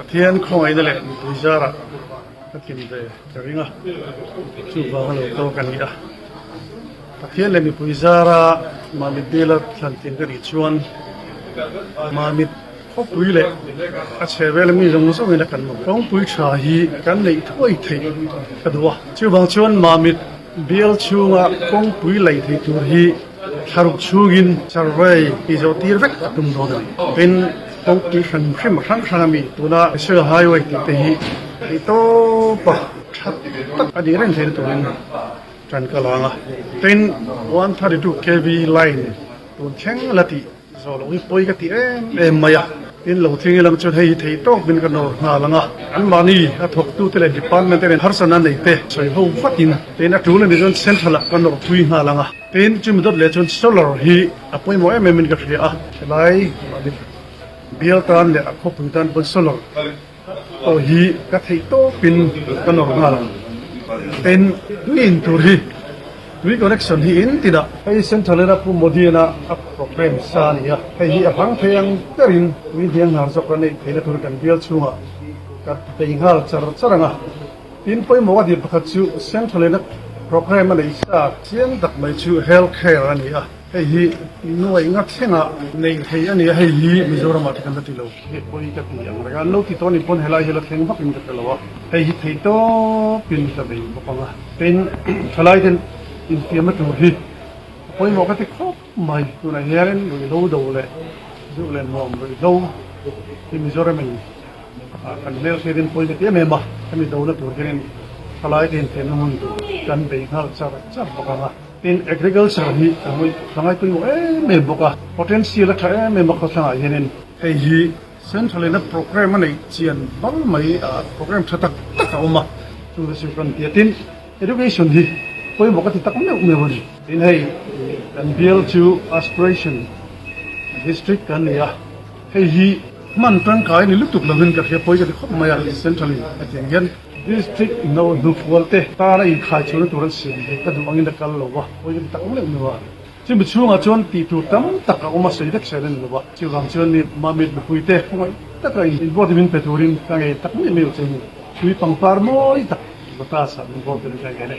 Pathian khawngaihna leh mipui zarah ka tlin ve ka ring a, chuvanga lo kal ka ni a. Pathian leh mipui zara Mamit biala thlan tlin ka nih chuan Mamit khawpui leh a chhe vela mi zawng zawngin a kan mamawh. Kawngpui tha hi kan neih thuai theih ka duh a, chuvang chuan Mamit bial chhunga kawngpui lei thei tur hi thlaruk chhungin survey tih zawh tir vek a tum dawn a ni. Tin, kawngpui hran hrim hrang hrang ami tuna National Highway tih te hi theihtawpa tha tak a nih reng theihna turin Tan ka lang a, tin 132 kv line tun thleng la tih zawh loh hi pawi ka ti em em mai a, tin lo thing ilang chuan hei hi thei tawk min ka nawr nghal ang a, anmahni a thawktute leh department te nen harsatna nei te sawi ho vatin tin a tul a nih chuan central ah ka nawr pui nghal ang a, tin chumi dawt leh chuan solar hi a pawimawh em em in ka hria a, helai bial tan leh a khawpui tan pawn solar Aw hi ka theih tawpin ka nawr nghal ang. Tin, tui in tur hi, tui connection hi in tinah. Hei Central ina Pu Modi-na a programme sa a ni a, hei hi a hmang thei ang berin tui hniang hnar zawk a neih theihna tur kan bial chhungah ka bei nghal char char ang a. Tin, pawimawh a dir pakhat chu Central ina programme a neih sa chiang tak mai chu Health Care a ni a. Hei hi nuai nga thlengah neih theih a ni a, hei hi Mizoramah te kan la ti lo hi pawi ka ti ang reng a, an lo ti tawh a ni pawn helai hi la thleng vak in ka hre lo a, hei hi thei tawp in ka bei bawk ang a, tin thalai ten infiamna tur hi a pawimawh ka ti khawp mai, tunah hianin ruihhlo do leh zu leh nuam ruihhlo hi Mizoram in kan hmelhriat in pawi ka ti em em a, hemi dona tur hianin thalai te infiamna hmun tur kan bei nghal char char bawk ang a. Tin, agriculture hi ka ngai pawimawh em em bawk a, potential a tha em em a khawthlangah hianin. Hei hi Central ina programme a neih chian bal mai a, programme tha tak tak a awm a, chu chu kan ti a. Tin, education hi pawimawh ka ti tak meuh meuh a ni. Tin, hei kan bial chu aspiration district kan ni a, hei hi hman tangkai ni lutuk lovin ka hria pawi ka ti khawp mai a, Central in a tih ang hian. District no hnufual te tana inkhai chhunna tur an siam hi ka duh angin a kal lo va, pawi ka ti tak meuh meuh a. Chumi chhungah chuan tih tur tam tak a awm a, sawi vek sel a ni lo va. Chuvang chuan mi Mamit mipui te khawngaih taka invote min pe turin ka ngei tak meuh meuh che ni. Tui pangpar mawi tak Lotus ah min vote turin ka ngei a ni.